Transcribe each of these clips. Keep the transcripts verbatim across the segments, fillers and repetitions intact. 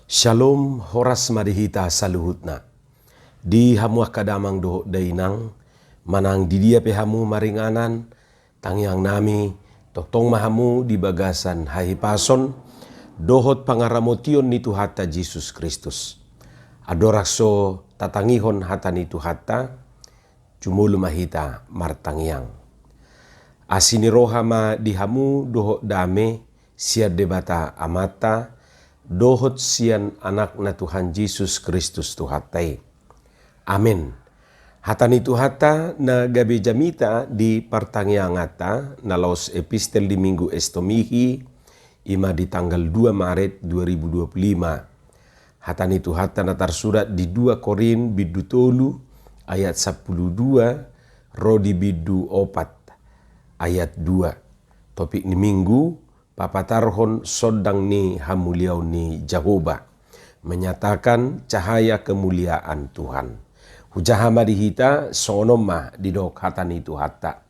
Shalom, horas ma di hita saluhutna. Di hamu angka damang dohot dainang, manang di dia pe hamu maringanan, tangiang nami, tongtong ma hamu di bagasan hahipason dohot pangaramotion ni Tuhanta Jesus Kristus. Andorang so tatangihon hata ni Tuhanta, jumolo ma hita martangiang. Asi ni roha ma di hamu dohot dame sian Debata Amanta dohot sian Anakna Tuhan Jesus Kristus Tuhanta i. Amen. Hata ni Tuhanta na gabe jamita di partangianganta na laos epistel di Minggu Estomihi, i ma di tanggal dua Maret dua ribu dua puluh lima. Hata ni Tuhanta na tarsurat di dua Korint bindu tolu ayat sampulu dua ro di bindu opat ayat dua. Topik ni Minggu, papatarhon sondang ni hamuliaon ni Jahowa, menyatakan cahaya kemuliaan Tuhan. Hujaha ma di hita, songon on ma didok hata ni Tuhanta.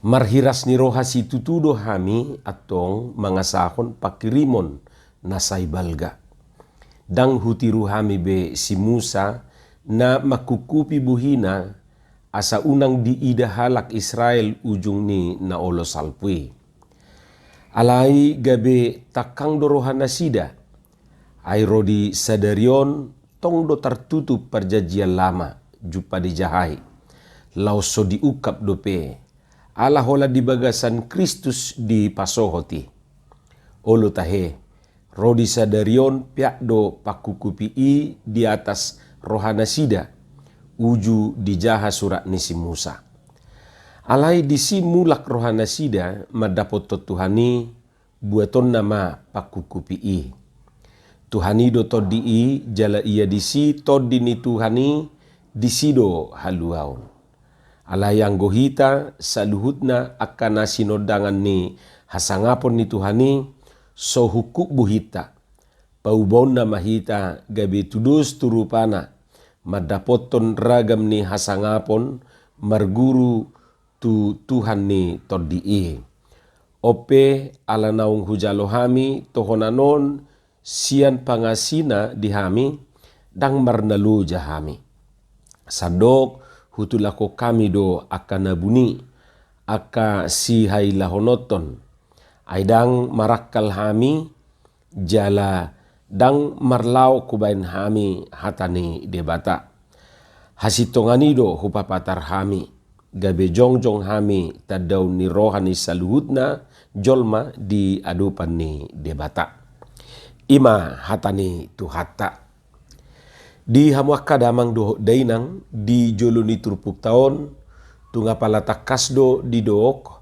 Marhiras ni roha situtu do hami antong mangasahon panghirimon na sai balga. Ndang hutiru hami be si Musa na mangkungkupi bohina, asa unang diida halak Israel ujung ni na olo salpu i. Alai gabe tangkang do rohanasida, ai ro di sadari on tong do tartutup Parjanjian Lama, jumpa dijahai, laos so diungkap dope, ala holan di bagasan Kristus dipasohot i. Olo tahe, ro di sadari on peak do pangkungkupi i di atas rohanasida, uju dijaha surat ni si Musa. Alai disi mulak rohanasida mandapothon Tuhan i, buatonna ma pangkungkupi i. Tuhan i do tondi i, jala ia disi tondi ni Tuhan i, disi do haluaon. Alai anggo hita saluhutna angka na sinondangan ni hasangapon ni Tuhan i, so hungkup bohinta. Paubaonna ma hita gabe tudos tu rupana, mandapothon ragam ni hasangapon marguru tu Tuhan ni tondi i. On pe ala naung hujalo hami tohonan on sian pangasina di hami, ndang marnaloja hami. Sandok hutulak hami do angka na buni, angka sihailahononhon. Ai ndang marangkal hami, jala ndang marlaok hubaen hami hata ni Debata. Hasintongan i do hupapatar hami, gabe jongjong hami tandaon ni roha ni saluhutna jolma di adopan ni Debata. I ma hata ni Tuhanta. Di hamu angka damang dohot dainang, di jolo ni turpukta on, tung apala tangkas do didok,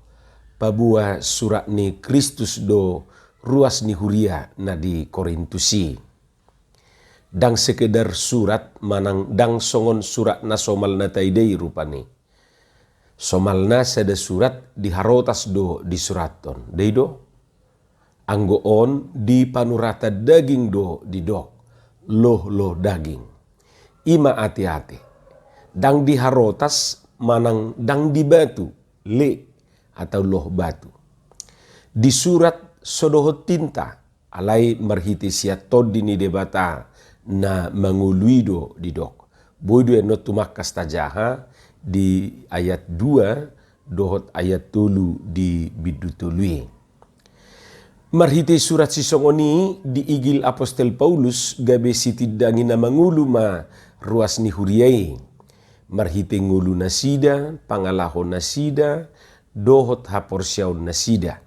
paboa surat ni Kristus do ruas ni huria na di Korintus i. Ndang sekedar surat manang ndang songon surat na somal na taida i rupani. Somalna sada surat di harotas do disurathon, da i do? Anggo on di panuratan daging do didok, lohloh daging. I ma ate-ate. Ndang di harotas manang ndang di batu, le, atau loh batu. Disurat so dohot tinta, alai marhite sian Tondi ni Debata na mangolu i do didok. Boi do annon tumangkas tajaha di ayat dua dohot ayat tolu di bindu tolu i. Marhite surat sisongon i diigil apostel Paulus gabe sitindangi na mangolu ma ruas ni huria i. Marhite ngolunasida, pangalahonasida, dohot haporseaonnasida.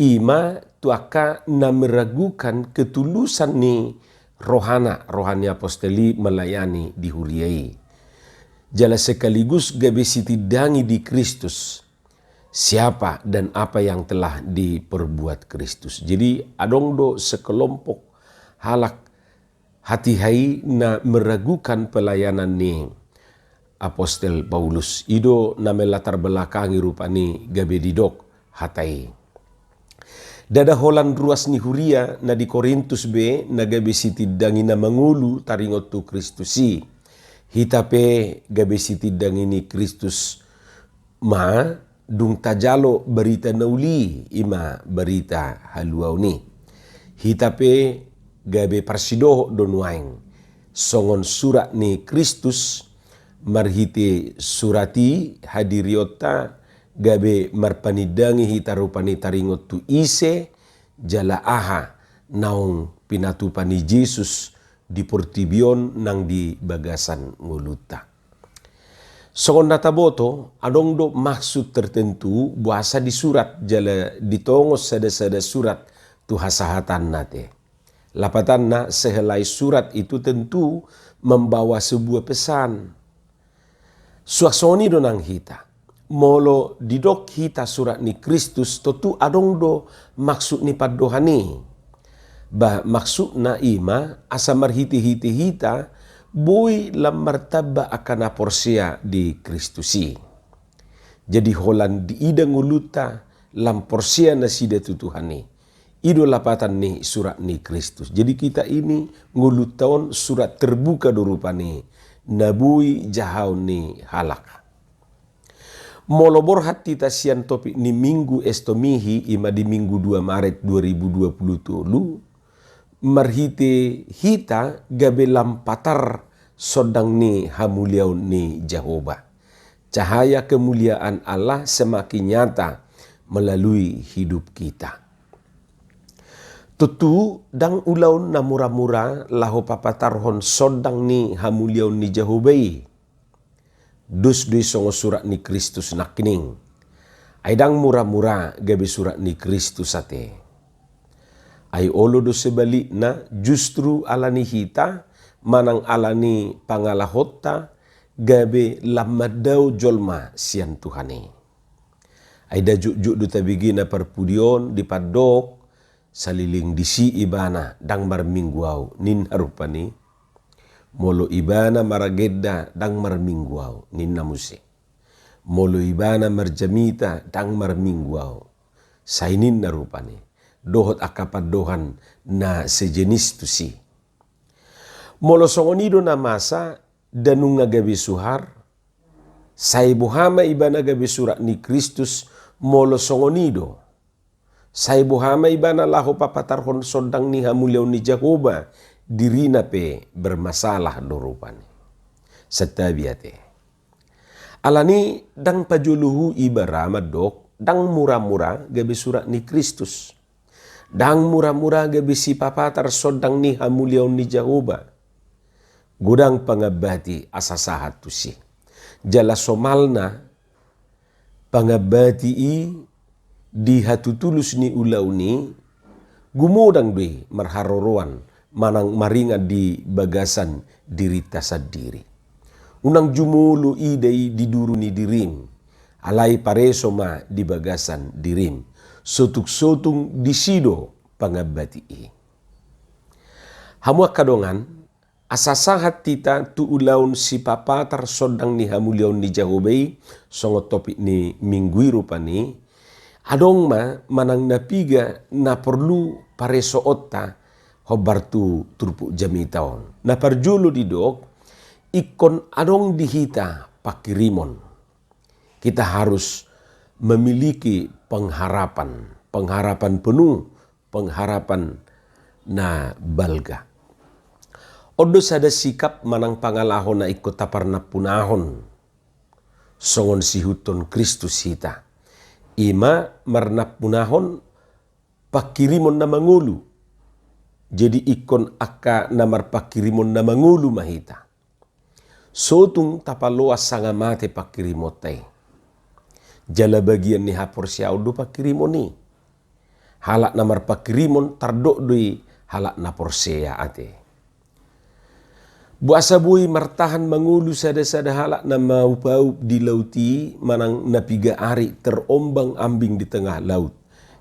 I ma tu angka na meragukan ketulusan ni rohana, roha ni apostel i melayani di huria i. Jala sekaligus gabe sitindangi di Kristus. Siapa dan apa yang telah diperbuat Kristus. Jadi adong do sekelompok halak hatiha i na meragukan pelayanan ni apostel Paulus. I do na melatar belakangi rupani gabe didok hata i. Ndada holan ruas ni huria na di Korintus be na gabe sitindangi na mangolu taringot tu Kristus i. Hita pe gabe sitindangi ni Kristus ma dung tajalo barita na uli, i ma barita haluaon i. Hita pe gabe parsidohot do nuaeng. Songon surat ni Kristus, marhite surat i hadirionta gabe marpanindangi hita rupani taringot tu ise jala aha naung pinatupa ni Jesus di portibi on nang di bagasan ngolunta. Songon na taboto, adong do maksud tertentu boasa disurat jala ditongos sada-sada surat tu hasahatanna te. Lapatanna, sehelai surat itu tentu membawa sebuah pesan. Suang songon i do nang hita. Molo didok hita surat ni Kristus, tontu adong do maksud ni pandohan i. Ba maksudna i ma asa marhite-hite hita boi lam martamba angka na porsea di Kristus i. Jadi holan diida ngolunta lam porsea nasida tu Tuhan i. I do lapatan ni surat ni Kristus. Jadi kita ini ngolunta on surat terbuka do rupani na boi jahaon ni halak. Molo borhat hita sian topik ni Minggu Estomihi, i ma di Minggu dua Maret dua ribu dua puluh tolu, marhite hita gabe lam patar sondang ni hamuliaon ni Jahowa. Cahaya kemuliaan Allah semakin nyata melalui hidup kita. Tontu ndang ulaon na mura-mura laho papatarhon sondang ni hamuliaon ni Jahowa i. Dos do i songon surat ni Kristus nangkining. Ai ndang mura-mura gabe surat ni Kristus ate. Ai olo do sebalikna, justru ala ni hita manang ala ni pangalahonta gabe lam mandao jolma sian Tuhan i. Ai nda jotjot do tabege na parpudi on dipandok, saleleng disi ibana ndang marminggu au, ninna rupani. Molo ibana maragenda ndang marminggu au, ninna muse. Molo ibana marjamita ndang marminggu au, sai ninna rupani. Dohot angka pandohan na sejenis tusi. Molo songon i do na masa, nda nunga gabe suhar, sai boha ma ibana gabe surat ni Kristus molo songon i do. Sai boha ma ibana laho papatarhon sondang ni hamuliaon ni Jahowa, dirina pe bermasalah do rupani. Santabi ate. Ala ni ndang pajolo hu iba ra mandok, ndang mura-mura gabe surat ni Kristus. Ndang mura-mura gabe sipapatar sondang ni hamuliaon ni Jahowa. Godang pangambati asa sahat tusi. Jala somalna pangambati i di hatutulus ni ulaon i, gumodang do i marharoroan manang maringan di bagasan dirinta sandiri. Unang jumolo ida i di duru ni dirim, alai pareso ma di bagasan dirim. Sotung-sotung disi do pangambati i. Hamu angka dongan, asa sahat hita tu ulaon sipapatar sondang ni hamuliaon ni Jahowa i, songon topik ni minggu i rupani, adong ma manang na piga na porlu paresoonta hombar tu turpuk jamita on. Na parjolo didok, ingkon adong di hita pangkirimon. Kita harus memiliki pengharapan, pengharapan penuh, pengharapan na balga. On do sada sikap manang pangalaho na ingkon taparnampunahon songon sihuthon Kristus hita. I ma marnampunahon pangkirimon na mangolu. Jadi ingkon angka na marpangkirimon na mangolu ma hita. Sotung tapaloas sanga mate pangkirimonta i. Jala bagian ni haporseaon do pangkirimon i. Halak na marpangkirimon tardok do i halak na porsea ate. Boasa boi martahan mangolu sada-sada halak na maup-aup di laut i manang na piga ari terombang-ambing di tengah laut.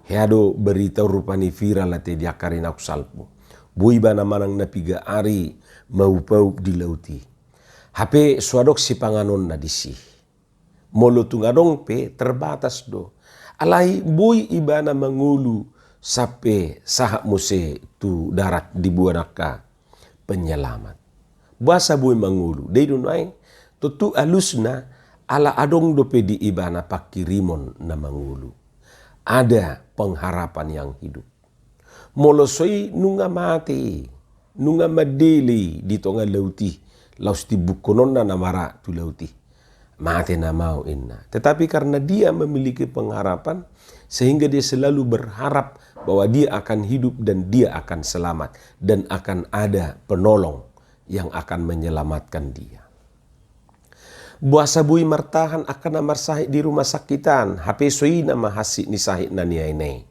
Hea do barita on rupani viral ate di angka ari na husalahi. Boi ibana manang na piga ari maup-aup di laut i. Hape so adong sipanganonna disi. Molo tung adong pe terbatas do. Alai boi ibana mangolu sampe sahat muse tu darat diboan angka penyelamat. Boasa boi mangolu? Dai do nuaeng, tontu alusna ala adong dope di ibana pangkirimon na mangolu. Ada pengharapan yang hidup. Molo so i nunga mate i, nunga mandele i di tonga laut i, laos timbukkononna na mara tu laut i. Mate nama au, inna. Tetapi karena dia memiliki pengharapan, sehingga dia selalu berharap bahwa dia akan hidup dan dia akan selamat dan akan ada penolong yang akan menyelamatkan dia. Boasa boi martahan angka na marsahit di rumah sakit an, hape so i nama hansit ni sahit na niaina i.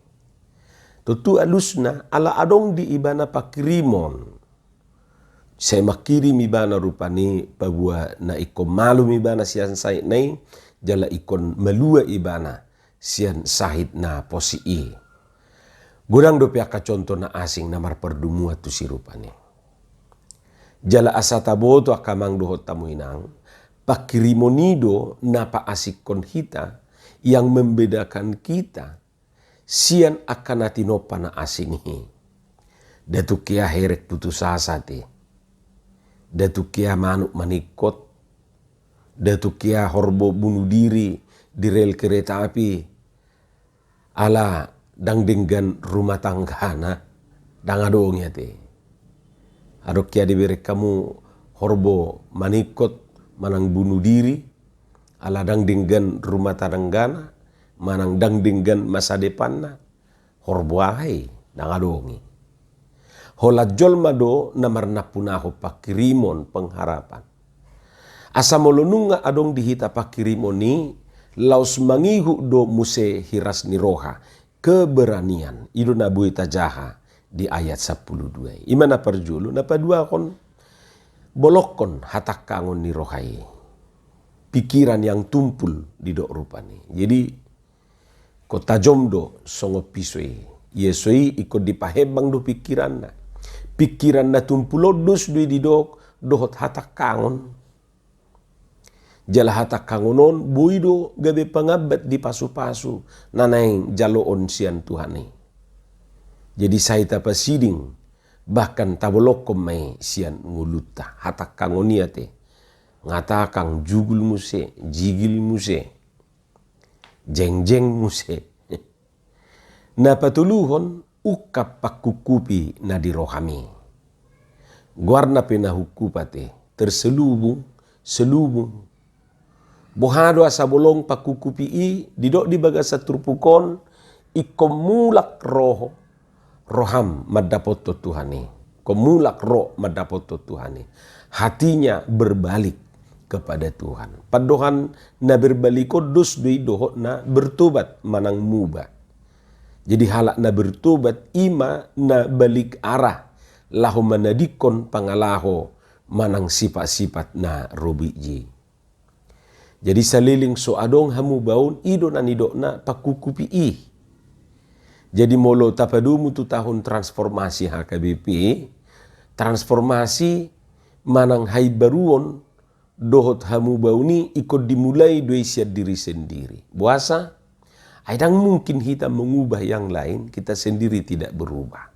Tontu alusna, ala adong di ibana pangkirimon. Sai mangkirim ibana rupani paboa na ingkon malum ibana sian sahitna i, jala ingkon malua ibana sian sahit na pos i. Godang dope angka contoh na asing na marpardomuan tusi rupani. Jala asa taboto angka amang dohot hamu inang, pangkirimon i do na paasingkon hita, yang membedakan kita sian angka na tinompa na asing i. Nda tung hea herek putus asa ate. Nda tung hea manuk maningkot. Nda tung hea horbo bunuh diri di rel kereta api ala ndang denggan rumah tanggana, ndang adong i ate. Adong hea dibereng hamu horbo maningkot manang bunuh diri ala ndang denggan rumah tanggana manang ndang denggan masa depanna? Horbo aha i? Ndang adong i. Holan jolma do na marnampunahon pangkirimon, pengharapan. Asa molo nunga adong di hita pangkirimon i, laos mangihut do muse hiras ni roha, keberanian. I do na boi tajaha di ayat sampulu dua i. I ma na parjolo. Na paduahon, bolongkon hatangkangon ni roha i. Pikiran yang tumpul didok rupani. Jadi, ingkon tajom do songon piso i. Ia so i ingkon dipahembang do pingkiranna. Pingkiran na tumpul on dos do i didok dohot hatangkangon. Jala hatangkangon on boi do gabe pangambat di pasupasu na naeng jaloon sian Tuhan i. Jadi sai tapasiding, bahkan tabolongkon ma i sian ngolunta. Hatangkangon i ate. Nga tangkang, jugul muse, jigil muse, jengjeng muse. Na patoluhon, ungkap pangkupkupi na di rohami. Goarna pe na hungkup ate, terselubung, selubung. Boha do asa bolong pangkupkupi i? Didok di bagasan turpuk on, ingkon mulak ro roham mandapothon Tuhan i. Ingkon mulak ro mandapothon Tuhan i. Hatinya berbalik kepada Tuhan. Pandohan na berbalik on dos do i dohot na bertobat manang muba. Jadi halak na bertobat i ma na balik arah laho manadingkon pangalaho manang sipat-sipat na robit i. Jadi saleleng so adong hamubaon, i do na nidokna pangkupkupi i. Jadi molo tapadomu tu tahun transformasi H K B P, transformasi manang haimbaruon dohot hamubaon i ingkon dimulai do i sian diri sendiri. Boasa? Ai ndang mungkin hita mengubah yang lain, kita sendiri tidak berubah.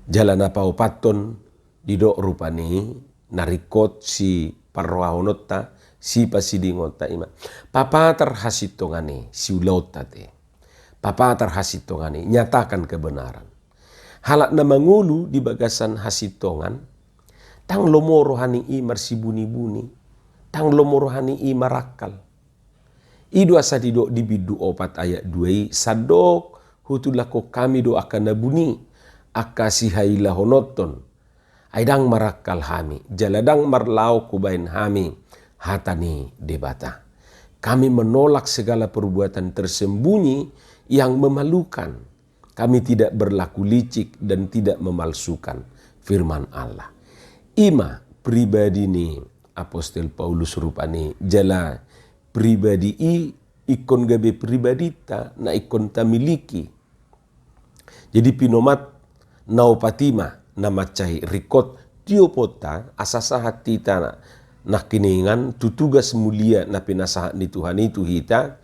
Jala na paopathon, didok rupani na ringkot siparrohahononta, sipasidingonta i ma. Papatar hasintongan i, siulaonta ate. Papatar hasintongan i, nyatakan kebenaran. Halak na mangolu di bagasan hasintongan, ndang lomo rohani i marsibuni-buni, ndang lomo rohani i marangkal. I do asa didok di bindu opat ayat dua i, sandok hutulakhon hami do angka na buni, angka sihailahononhon. Ai ndang marangkal hami, jala ndang marlaok hubaen hami hata ni Debata. Kami menolak segala perbuatan tersembunyi yang memalukan. Kami tidak berlaku licik dan tidak memalsukan, firman Allah. I ma pribadi ni Apostel Paulus rupani, jala pribadi i ingkon gabe pribadinta na ingkon tamiliki. Jadi pinomat na opat i ma na mansai ringkot tioponta asa sahat hita nangkiningan tu tugas mulia na pinasahat ni Tuhan i tu hita,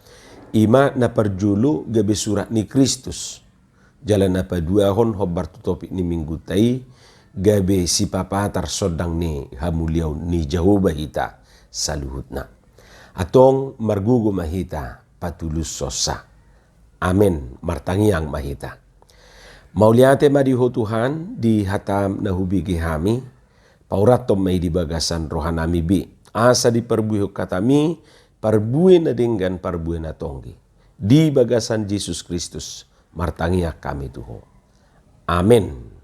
i ma na parjolo gabe surat ni Kristus. Jala na paduahon hombar tu topik ni minggunta i, gabe sipapatar sondang ni hamuliaon ni Jahowa hita saluhutna. Antong margogo ma hita patuduhonsa. Amen. Martangiang ma hita. Mauliate ma di Ho Tuhan, di hataM na hubege hami, pauratton ma i di bagasan rohanami be. Asa diparbuehon hataMi, parbue na denggan, parbue na tonggi. Di bagasan Jesus Kristus, martangiang hami tu Ho. Amen.